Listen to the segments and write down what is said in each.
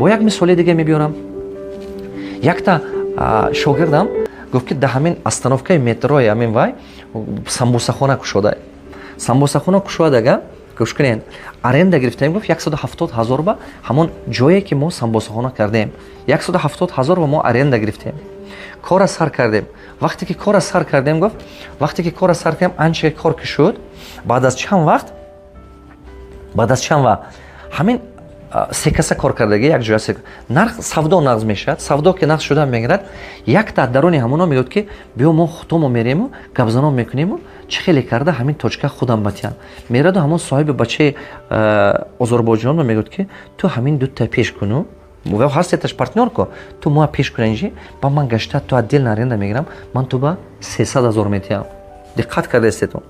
Бо як мисоли дига мебиёрам. Якта шогирдам гуфт, ки дар ҳамин остановкаи метрои ҳамин вай самбусахона кушода, самбусахона кушодага. Гӯш кунед, аренда гирифтаем, гуфт, 170 000 ба ҳамон ҷое, ки мо самбосахона кардем, 170 000 ба мо аренда гирифтем, кора сар кардем. Вақте ки кора сар кардем, гуфт, вақте ки кора сар кардем, анча кор ки шуд, баъд аз чанд вақт ҳамин се каса кор кардаги якҷоя, нарх савдо нағз мешавад. Савдо ки нағз шуда мегирад, якта даруни ҳамоно мегӯяд, ки биё, мо худомо мерему, гапзанон мекунему, чӣ хеле карда ҳамин точка худам батиям. Мераду ҳамон соҳиби бачаи озарбойҷонро мегӯяд, ки ту ҳамин дута пеш куну, ҳар сеташ партнёр ко, ту моа пеш куна инҷи, ба ман гашта ту отдельно аренда мегирам, ман ту ба 300 000 метиҳам. Диққат кардаистетон?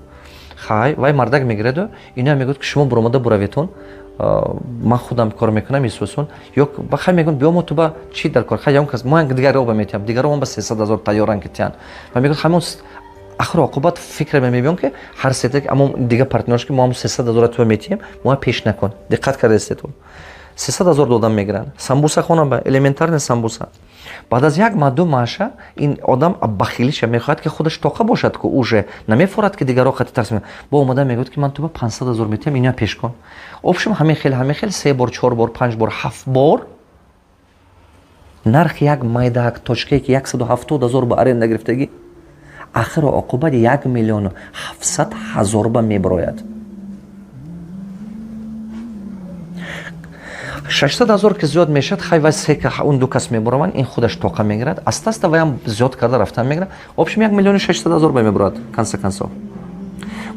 Хай, вай мардак мегираду ино мегӯяд, ки шумо буромада бураветон, ман худам кор мекунам. Исусон ё хай мегӯям, биё, мо ту ба чӣ дар кор, хай, ягон кас мо дигар оба метиҳам, дигаро ба 300 000 тайёран ки тиҳанд. Ва мегӯяд, ҳамон ахиру оқибат фикр мебиём, ки ҳар сета амо дига партнёрш, ки мо ҳам 300 000 ту метиҳем, мо пеш накун. Диққат кардаистетон? 300 000 додам мегиранд самбуса хона ба элементарный самбуса. Баъд аз як маҳ, 2 маҳша ин одам бахилиша мехоҳад, ки худаш тоқа бошад, ку уже намефорад, ки дигаро қати тақсим бо омада мегӯяд, ки ман ту ба 500 000 метиҳам, ино пеш кун. Общем, ҳамин хел, ҳамин хел, се бор, чор бор, панҷ бор, ҳафт бор нархи як майдаак точкае, ки 170 000 ба аренда гирифтагӣ, ахиру оқибат 1 700 000 ба мебирояд. 600 000 ки зиёд мешавад, хай, вай се он ду кас мебураванд, ин худаш тоқа мегирад, аста аста ваям зиёд карда рафтан мегирад. Общем, 1 600 000 ба мебурад. Конце концов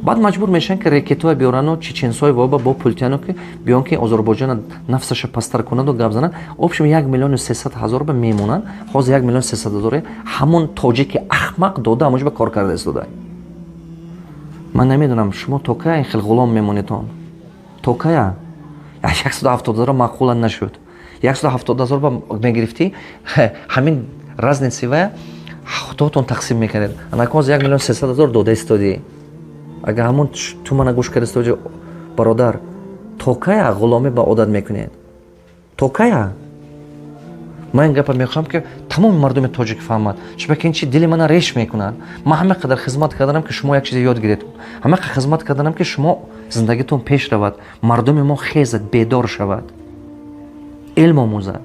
баъд маҷбур мешаванд, ки рекетҳое биёрану чеченсои воба бо пултияну, ки биён, ки Озарбойҷона нафсаша пасттар кунаду гап занад. Общем, 1 300 000 ба мемонанд. Ҳозир 1 300 000 ҳамон тоҷики ахмақ дода, ҳамонҷо ба кор карда истода. Ман намедонам, шумо то кая ин хел ғулом мемонедон, то кая? 170 000 маъқула нашуд. 170 000 ба мегирифтӣ, ҳамин разница вая худотон тақсим мекардед. Анакоз 1 300 000 дода истодӣ. Агар ҳамон ту мана гӯш карда истоди, бародар, то кая ғуломӣ ба одат мекунед, то кая? Ман ин гапа мехоҳам, ки тамоми мардуми тоҷик фаҳмад, чунки ин чи дили мана реш мекунад. Ман ҳама қадар хизмат карданам, ки шумо як чизе ёд гиред, ҳама қадар хизмат карданам, ки шумо зиндагитон пеш равад, мардуми мо хезад, бедор шавад, илм омӯзад.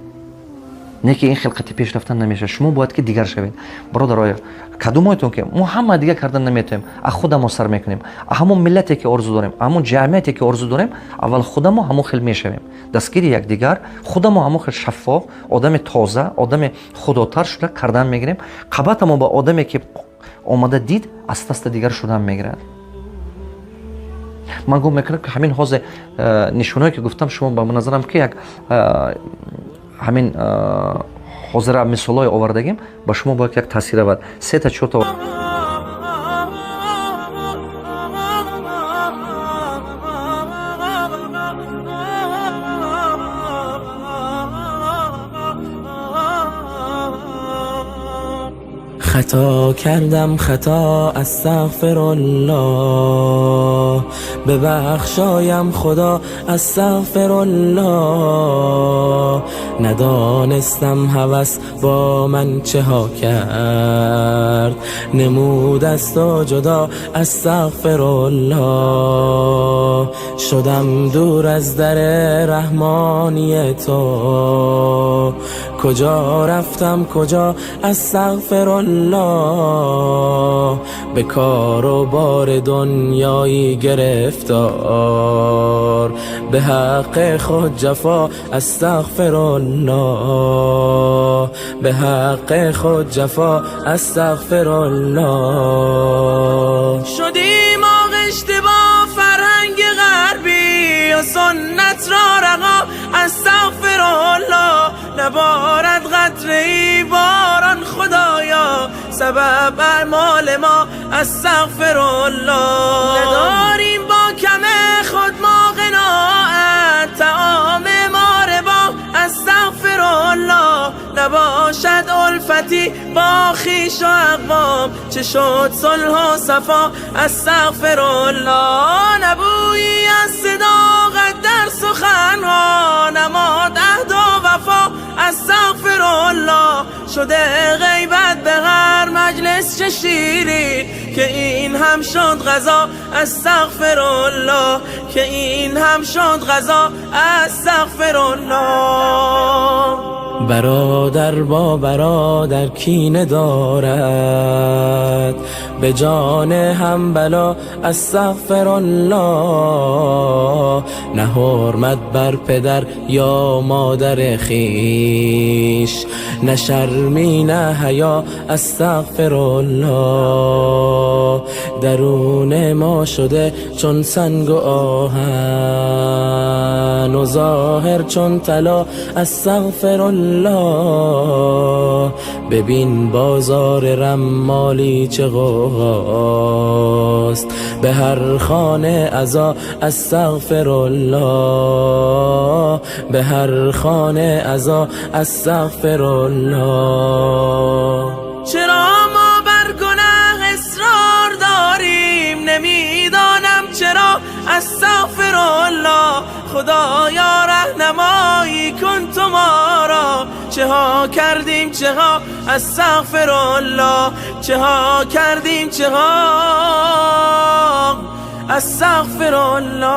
Не ки ин хел қати пеш рафтан намешавад. Шумо бояд ки дигар шавед, бародароя. Кадумоятон ки мо ҳама дигар кардан наметавонем, а худамо сар мекунем, а ҳамон миллате, ки орзу дорем, ҳамон ҷамъияте, ки орзу дорем, аввал худамо ҳамон хел мешавем, дастгири якдигар, худамо ҳамон хел шаффоф, одами тоза, одами худотар шуда кардан мегирем. Қабатамо ба одаме, ки омада дид, аста аста дигар шудан мегирад. Ман гум мекунам, ки ҳамин ҳозир нишоное, ки гуфтам, шумо ба назарам, ки як ҳамин ҳозира мисолҳое овардагим, ба шумо бояд як таъсир равад. Сета, чорта. خطا کردم خطا، استغفر الله، ببخشایم خدا، استغفر الله. ندانستم هوس با من چه ها کرد، نمود از تو جدا، استغفر الله. شدم دور از در رحمانی تو، کجا رفتم کجا، استغفر الله. به کار و بار دنیایی گرفتار، به حق خود جفا، استغفر الله. به حق خود جفا، استغفر الله. شدیم آغشته با فرهنگ غربی و سنت را رها، استغفر الله. نبارد قطره ای باران خدایا، سبب اعمال ما، استغفر الله. نداریم با کم خود ما قناعت، طعام ما ربا، استغفر الله. نباشد الفتی با خویش و اقوام، چه شد صلح و صفا، استغفر الله. نه بویی از صداقت در سخنها، نماند عهد و وفا. الله. شده غیبت به هر مجلس چه شیرین، که این هم شد قضا، استغفر الله. که این هم شد قضا، استغفر الله. برادر با برادر کینه دارد، به جان هم بلا، استغفر الله. نه حرمت بر پدر یا مادر خویش، نه شرمی نه حیا، استغفر الله. درون ما شده چون سنگ و آهن و ظاهر چون طلا، استغفر الله. ببین بازار رمالی چه غوغاست، به هر خانه عزا، استغفر الله. به هر خانه عزا، استغفر الله. چرا ما بر گناه اصرار داریم؟ نمیدانم چرا، استغفر الله. خدایا رهنمایی کن تو ما را، چه ها کردیم چه ها، استغفر الله. چه ها کردیم چه ها، استغفر الله.